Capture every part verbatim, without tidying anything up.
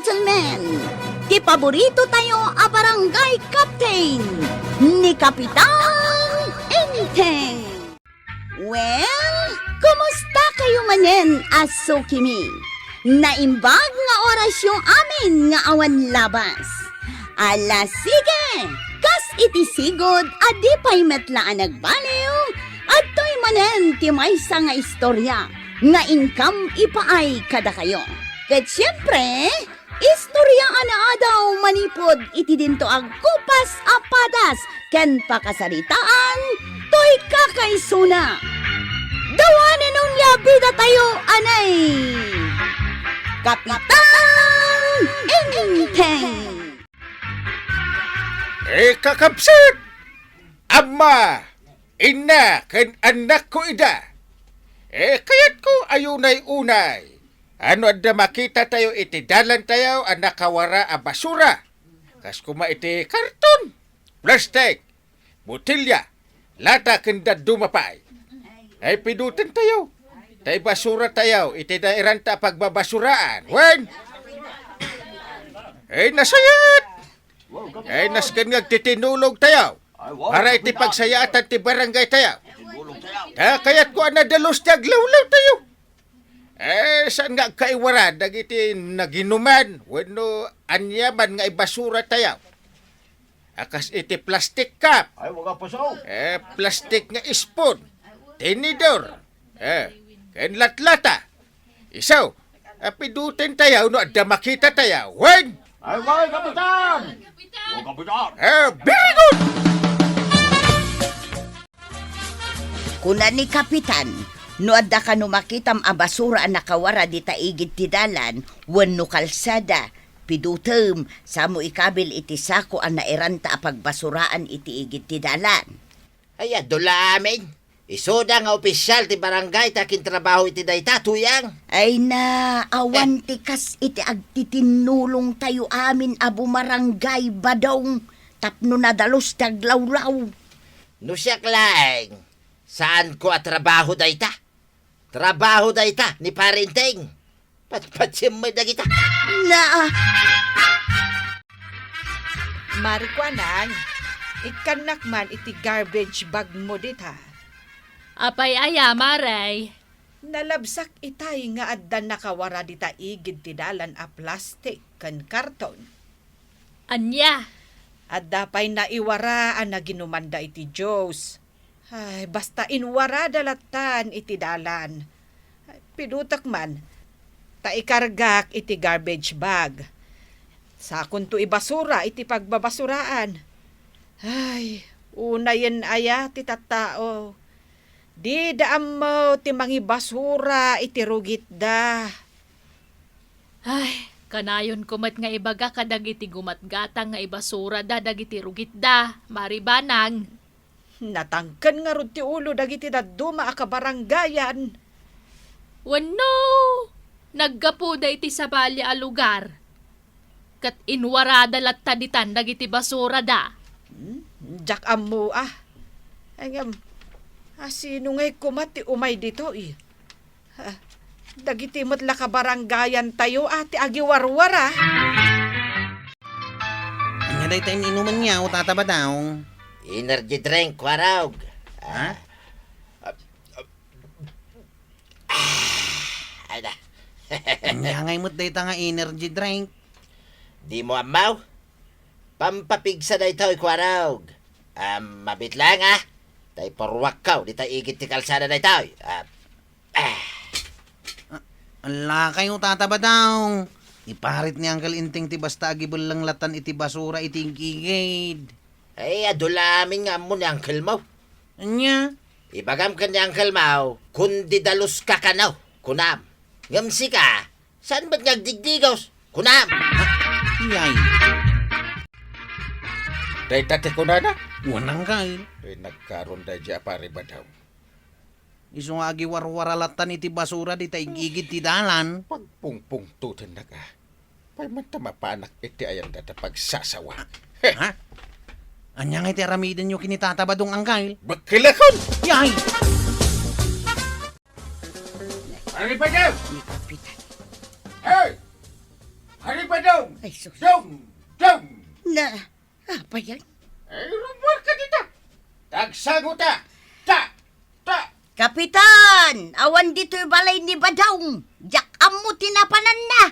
Gentlemen, ti paborito tayo a barangay captain, ni Kapitan Enteng. Well, kumusta kayo manen a sukimi? Naimbag nga orasyo amin nga awan labas. Ala, sige! Kas iti sigud a di pay met la a nagbaliw, adtoy manen ti maysa nga istorya nga inkam ipaay kadakayo. Ket siempre, istorya a naadaw manipud iti dinto a gupas a padas ken pakasaritaan toy kakaisuna. Dawanen onia bidatayo, anay! Kapitan Enteng! Ikakabsit! Ama, inna, ken annakko ida. Eh, kayatko a unay-unay a no adda makitatayo iti dalantayo a nakawara a basura. Kas koma iti karton, plastik, botelya, lata ken dadduma pay. Ay, pidutentayo. Ta ibasuratayo iti nairanta a pagbabasuraan. Wen? Ay, nasayat! Ay, nasken nga agtitinulogtayo para iti pagsayaatan ti barangaytayo. Ta kayatko a nadalus ti aglawlawtayo. Eh, saan nga agkaiwara dagiti naginuman wenno aniaman nga ibasuratayo? A kas iti plastic cup. Ay, waga puso. Eh, plastic nga spoon, tinidor, eh, ken latlata. Isu, a pidutentayo no adda makitatayo. Wen? Ay, waga, Kapitan! Waga, Kapitan! Eh, very good! Kuna ni Kapitan, no adda kano makitam a basura a nakawara dita igid ti dalan wenno kalsada, pidutem, samo ikabil iti sako a nairanta a pagbasuraan iti igid ti dalan. Ay, adu la amin. Isuda nga opisial ti barangay ti akintrabaho iti dayta, Tuyang. Ay na, awan ti kas iti agtitinnulongtayo amin a bumarangay, Badong, tapno nadalus ti aglawlaw. No siak laeng, saanko a trabaho dayta. Trabaho dayta ni Pare Enteng. Patpatiem met dagita. Na. Mari kuanan, ikkannak man iti garbage bag mo dita. Apay aya, Mare? Nalabsak itay nga adda nakawara dita igid ti dalan a plastik ken karton. Ania? Adda pay naiwara a naginumanda iti juice. Ay, basta inwarada lattan iti dalan. Ay, pidutek man, ta ikargak iti garbage bag. Sakonto ibasura iti pagbabasuraan. Ay, unayen aya ti tattao. Dida ammo ti mangibasura iti rugitda. Ay, kanayonko met nga ibaga kadagiti gumatgatang nga ibasurada dagiti rugitda, Mari Banang. Natangken ngarud ti ulo dagiti dadduma a kabarangayan. Wenno, naggapuda iti sabali a lugar, ket inwarada latta ditan dagiti basurada. Hmm? Diak ammo, a. Ay, ngem, a, sino ngay koma ti umay ditoy? Ah, dagiti met la kabarangayantayo a ti agiwarwara. Ania dayta in-inumanyo, Tata Badong? Energy drink, Kuarog. Ha? Ah, ay da. Ania ngay met dayta nga energy drink? Dimo ammo? Pampapigsa daytoy, Kuarog. Ah, mabit laeng, a. Ta iparuakko dita igid ti kalsada daytoy. Ah, Ah. Ah, allakayo, Tata Badong. Iparit ni Uncle Enteng ti basta agibelleng lattan iti basura iti igigid. Ay, adu la amin nga ammo ni uncle mo. Ania? Ibagam ken ni uncle mo, kundi daluska kano, kunam. Ngem sika, saan met nga agdigdigos, kunam. Ha? Iyay. Dayta ti kunana? Wen, uncle. Ay, nagkaron daydi a Pare Badong. Isu nga agiwarwara lattan iti basura dita igigid ti dalan. Pagpungpungtotennak, a. Pay man ta mapanak iti ayanna ta pagsasawa. Ha? Ania ngay ti aramidenyo ken ni Tata Badong, uncle? Bakkelakon! Yay! Pare Badong! Ni Kapitan. Hey! Pare Badong! Ay, sus. Dong! Dong! Na, apay yan? Ay, rumor ka dita! Tagsango ta! Ta! Ta! Kapitan! Awan ditoy balay ni Badong! Diak ammo ti napananna!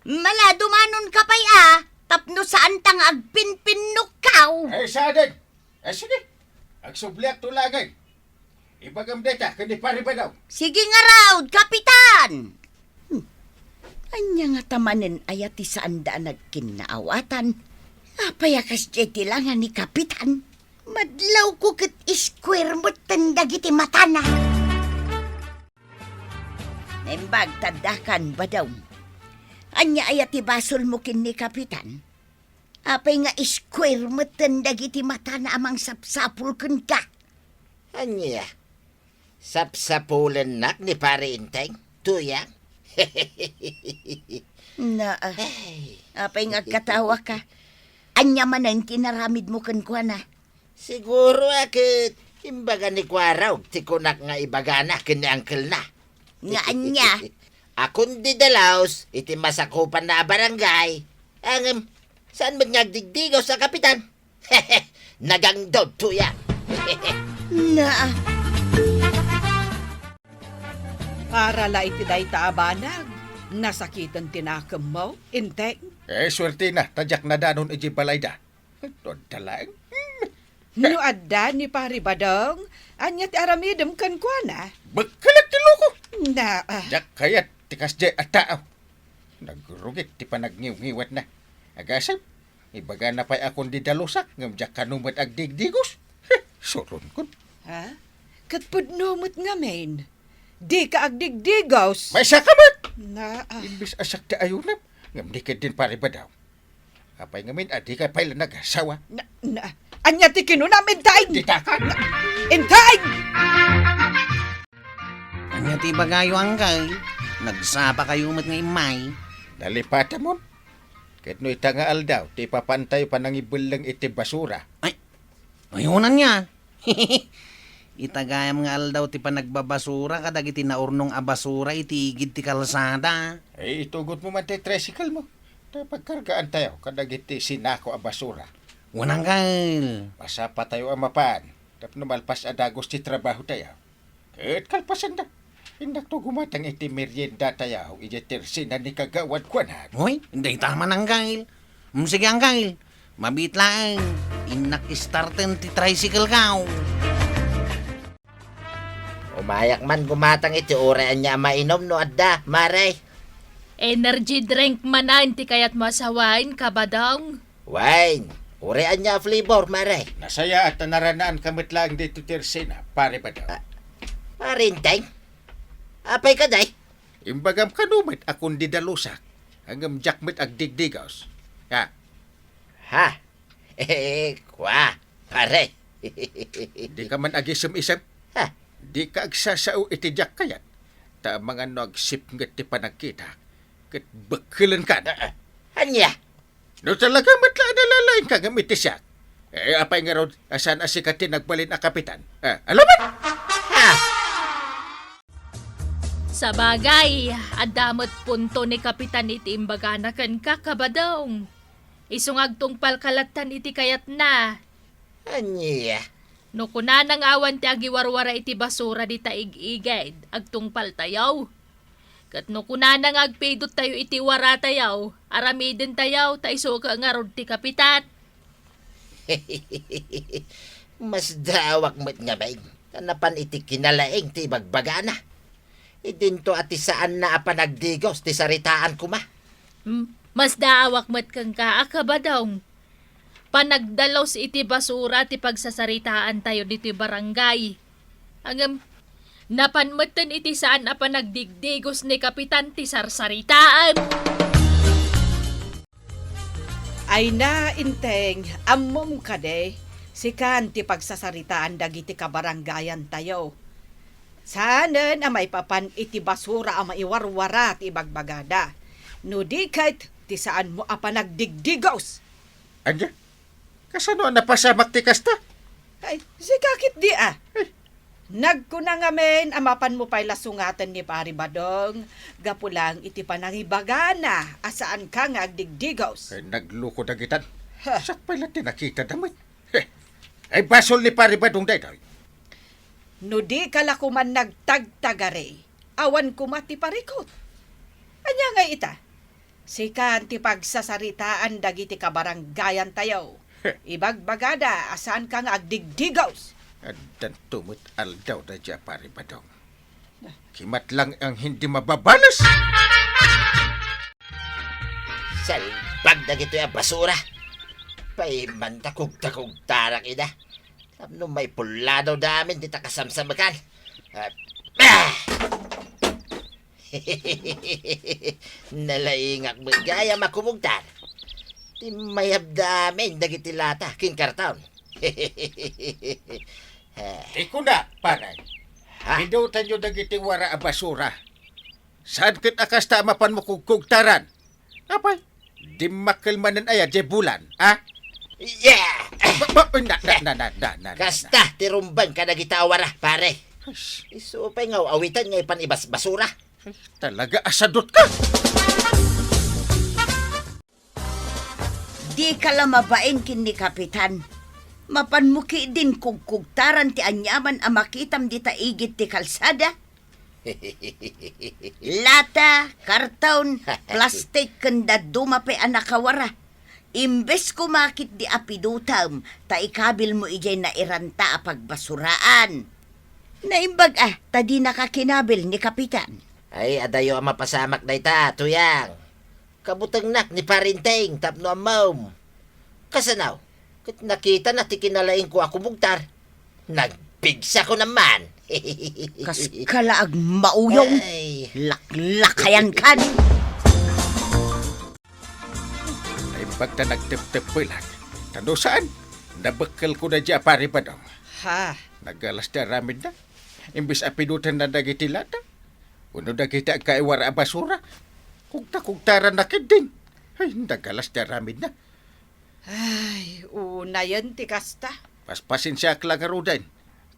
Mala, dumanon ka pay a, tapno saan ta nga agpinpinnokkaw. Ay, sadin! Ay, sige! Agsubliak to laeng. Ibagam dayta ken ni Pare Badong. Sige ngarud, Kapitan! Hmm. Ania ngata manen aya ti saanda a nagkinnaawatan? Apay a kasdiay ti langa ni Kapitan? Madlawko ket iskuer metten dagiti matana. Naimbag ta addakan, Badong. Ania aya ti basolmo ken ni Kapitan? Apay nga iskuer metten dagiti matana a mangsapsapul kenka? Ania? Sapsapulennak ni Pare Enteng, Tuyang? Naa. Ay. Apay nga agkatawaka? Ania manen ti naramidmo kenkuana? Siguro a ket imbaga ni Kuarog ti kunak nga ibagana ken ni angkelna. Nga ania? A kundi dalus iti masakupanna a barangay. Ngem, saan met nga agdigdigaus a Kapitan? Nagangdod, Tuyang. Naa. Para la iti dayta a banag, nasakiten ti nakemmo, Enteng? Eh, suertina, ta diak nadanon idiay balayda. Adda laeng. Hmm. No adda ni Pare Badong, ania ti aramidem kenkuana? Bekkelek ti loko. Naa. Diak kayat ti kasdiay a tao. Nagrugit ti panagniwngiwatna. Agasem, ibagana pay a kundi dalusak, ngem diak kano met agdigdigaus. Heh, suronkon. Ha? Ket pudno met ngamin. Dika agdigdigaus. Maysa ka met! Naa. Imbes a siak ti ayunem, ngem ni ketdin Pare Badong. Apay ngamin a dika pay la nagasawa? Na, na, ania ti kinunam, Enteng? Dita ka? Na, Enteng! Ania ti ibagayo, Angkel? Nagsapakayo met nga immay. Nalipatamon. Ket no ita nga aldaw, ti ipapantayo panangibelleng iti basura. Ay, ayunan nga. Ita gayam nga aldaw ti panagbabasura kadagiti naurnong a basura iti igid ti kalsada. Ay, itugotmo man ti tricycle mo. Ta pagkargaantayo kadagiti sinako a basura. Wen, Angkel. Masapatayo a mapan tapno malpas a dagus ti trabahotayo. Ket kalpasenda, innakto gumatang iti meriendatayo idiay tersena ni Kagawad Kuanak. Hoy, dayta man, Angkel. Mm, sige, Angkel. Mabiit laeng. Innak starten ti tricycle ko. Umayak man gumatang iti uray ania a mainom no adda, Mare. Energy drink manen ti kayatmo a sawen, Kabadong? Wine. Uray ania a flavor, Mare? Nasayaat ta naranaan ka met laeng ditoy tersena, Pare Badong. Ah, Pare Enteng? Apay kadi? Imbagam kano met a kundi dalusak, ngem diak met agdigdigaus. Ha? Ha? Eh, kua, Pare. Dika man agisem-isem? Ha? Dika agsasao iti diak kayat, ta amangan no agsipnget ti panagkitak, ket bekkelenkan. Ah, ah. Ania? No talaga met la a nalalaingka ngem iti siak, eh, apay ngarud a saan a sika ti nagbalin a kapitan? Ah, alumen! Ah! Sabagay, adda met punto ni Kapitan iti imbagana kenka, Kabadong. Isu nga agtungpalka lattan iti kayatna. Ania? No kunana nga awan ti agiwarwara iti basura dita ig-igid, agtungpaltayo. Ket no kunana nga agpidottayo iti waratayo, aramidentayo ta isu ket ngarud ti kapitan. Masdaawak met ngamin ta napan iti kinalaing ti ibagbagana. Idinto a ti saanna a panagdigos ti saritaan koma. Hmm, masdaawak met kenka a Kabadong. Panagdalus iti basura ti pagsasaritaantayo ditoy barangay. Ngem, napan metten iti saan a panagdigdigos ni Kapitan ti sarsaritaem. Ay na, Enteng, ammom kadi, sikan ti pagsasaritaan dagiti kabarangayantayo. Saanen a maipapan iti basura a maiwarwara ti ibagbagada. No di ket, ti saanmo a panagdigdigos. Ania? Kasano a napasamak ti kasta? Ay, sika ketdi a. Ay. Nagkuna ngamin a mapanmo pay la sungaten ni Pari Badong gapu lang iti panangibagana a saanka nga agdigdigos. Ay, nagluko dagitan. Ha. Siak pay la ti nakita da met. He. Ay, basol ni Pari Badong daytoy. No dika la koman nagtagtagari, awan koma ti parikut. Ania ngay ita? Sikan ti pagsasaritaan dagiti kabaranggayantayo. Ibagbagada a saanka nga agdigdigos. Addanto met aldaw daydiay a Pari Badong. Kimatlang ang hindi mababales. Salbag dagitoy a basura. Pay man ta kugtakugtarak ida. Tapno maipulladaw da amin dita kasamsamekan. Ah, ah! Nalaingak met gayam a kumugtar. Timmayab da amin dagiti lata ken karton. Ti kuna, pare. Ha? Pidutanyo dagiti wara a basura. Saan ket a kasta a mapanmo kugkugtaran? Apay, dimmakkel manen aya diay bulan, a? Yeah! Ba, ba, na, na, na, na, na, na, na. Kasta ti rumbeng kadagita a wara, pare. Isu pay nga aw-awitan nga ipan ibasbasura. Ay, talaga a sadot ka! Dika la mabain ken ni Kapitan. Mapanmo ketdin kugkugtaran ti aniaman a makitam dita igid ti kalsada? Lata, karton, plastik, ken dadduma pay a nakawara. Imbes koma ketdi a pidutem, ta ikabilmo idiay nairanta a pagbasuraan. Naimbag a, ta dinaka kinabil ni Kapitan. Ay, adayo a mapasamak dayta, Tuyang. Kabutengnak ni Parinteng tapno ammom. Kasano? Ket nakitana ti kinalaingko a kumugtar. Nagpigsako naman. Kaskala agmauyong. Ay. Laklakayan kan. Naimbag ta nagteptepelak. Ta no saan, nabekkelko daydiay a Pari Badong. Ha? Nagalas ti aramidna. Imbes a pidutenna dagiti lata, wenno dagiti agkaiwara a basura, kugtakugtaranna ketdin. Ay, nagalas ti aramidna. Ay, unayen ti kasta. Paspasensiaak la ngaruden.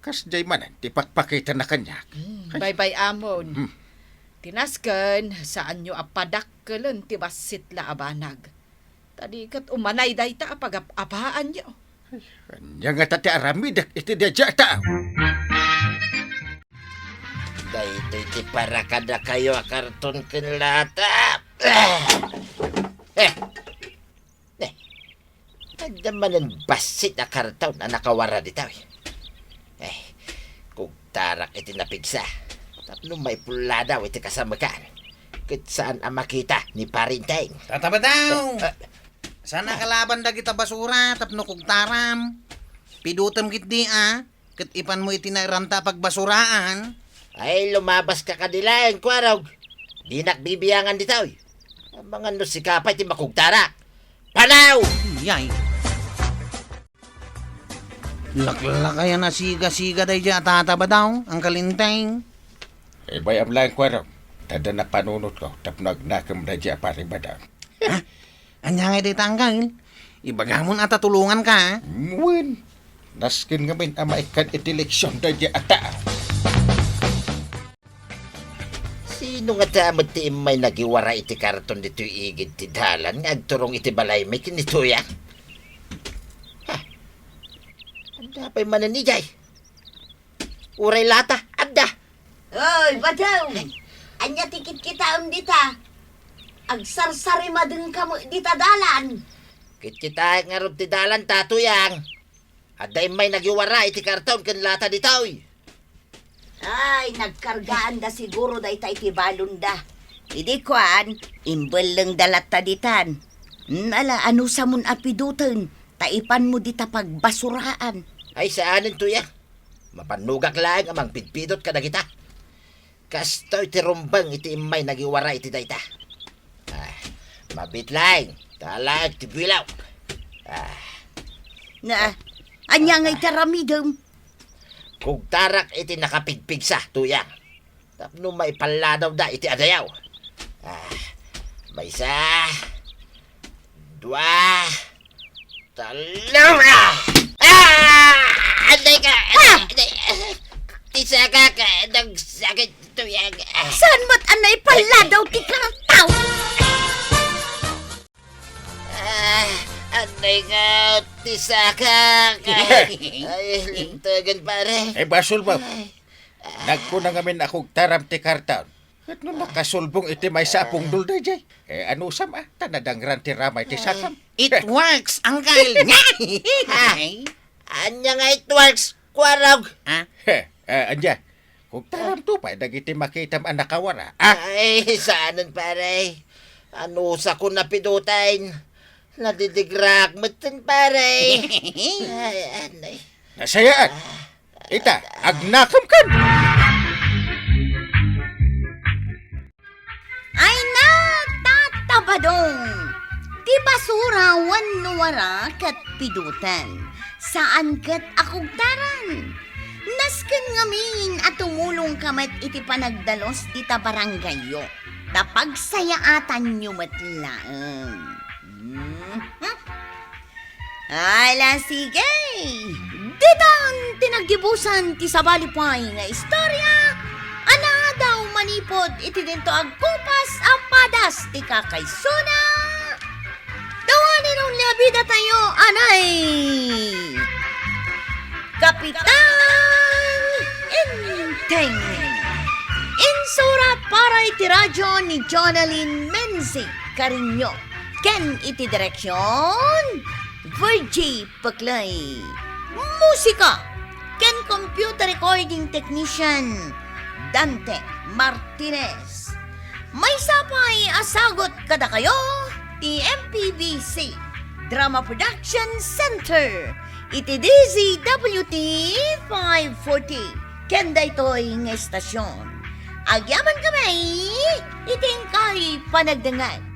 Kasdiay manen ti pakpakitana kaniak. Hmm, ay. Baybay-amon. Hmm. Ti nasken, saanyo a padakkelen ti bassit la a banag. Ta di ket umanay dayta a pagap-apaanyo. Ay, ania ngata ti aramidek iti daydiay a tao? Daytoy ti para kadakayo a karton ken lata. Eh. Eh. Adda manen bassit a karton a nakawara ditoy. Eh, kugtarak iti napigsa tapno maipulladaw iti kasamekan ket saan a makita ni Parinteng. Tata Badaw! Eh, eh. Saan a kalaban dagita basura tapno kugtaram? Pidutem ketdi a, ket ipanmo iti nairanta a pagbasuraan. Ay, lumabaska kadi laeng, Kuarog. Dinak bibiangan ditoy. Amangan no sika pay ti makugtarak. Panaw! Yay! Laklakayan a siga-siga daydiay a Tata Badaw, Angkel Inteng. Ibayam laeng, Kuarog. Ta adda napanunotko tapno agnakem daydiay a Pari Badaw. Ha? Ania ngay dayta, Angkel? Ibagamon a ta tulonganka, a? Wen, nasken ngamin a maikkan iti leksion daydiay a tao. Sino ngata met ti immay nagiwara iti karton ditoy igid ti dalan nga agturong iti balaymi ken ni Tuyang? Ha? Adda pay manen idiay? Uray lata, adda. Oy, Badaw! Ania ti kitkitaem dita? Agsarsarimadengka met dita dalan. Kitkitaek ngarud ti dalan, Tuyang. Adda immay nagiwara iti karton ken lata ditoy. Ay, nagkargaanda siguro dayta iti balonda. Idi kuan, imbellengda latta ditan. Nala, anusamon a piduten, ta ipanmo dita pagbasuraan. Ay, saanen, Tuyang. Mapannugak laeng a mangpidpidot kadagita. Kastoy ti rumbeng iti immay nagiwara iti dayta. Ah, mabiit laeng, ta alaek ti builaw. Ah. Na, ania ngay ti aramidem? Kugtarak iti nakapigpigsa, Tuyang. Tapno maipaladawda iti adayaw. Ah, maysa, dua, tallo, ah! Ah! Aday ka! Ah! Aday! Ti Nagsakit to yan. Saan met a naipalladaw ti kartaw? Ah, anay nga ti sakak. Ay, lintegan, pare. Eh, basol ba? Ay. Nagkuna ngamin a kugtaram ti kartaw. Ket no nakasulbong iti maysa a pungdol daydiay. Eh, anusam a, ta nadangran ti ramay ti sakam. It works, Uncle. Ha? Anya nga it works, Kuarog? Ha? He, eh, anya? Kugtaramto pay dagiti makitam a nakawara, ah? Ay, saanen, pare. Anusakon a pidoten. Nadidigrak metten, pare. Ay, anay. Nasayaat. Ita, agnakemkan. Ay, natatabadong! Ti basura wenno wara ket pidoten. Saan ket a kugtaran. Nasken ngamin a tumulongka met iti panagdalus dita barangayyo. Ta pagsayaatanyo met laeng. Mhm. Ala, sige! Ditan ti naggibusan ti sabali pay nga istorya a naadaw manipud iti dinto agkupas a padas ti kakaisuna. Dawanen only a bidatayo, anay! Kapitan Enteng. Insurat para iti radyo ni Jonalyn Menzi Cariño. Ken iti direksyon, Virgie Peclay. Musika ken computer recording technician, Dante Martinez. Maysa pay a sagut kadakayo ti M P B C Drama Production Center iti D Z W T five forty. Ken daytoy nga estasyon, agyamankami iti inkay panagdengngeg.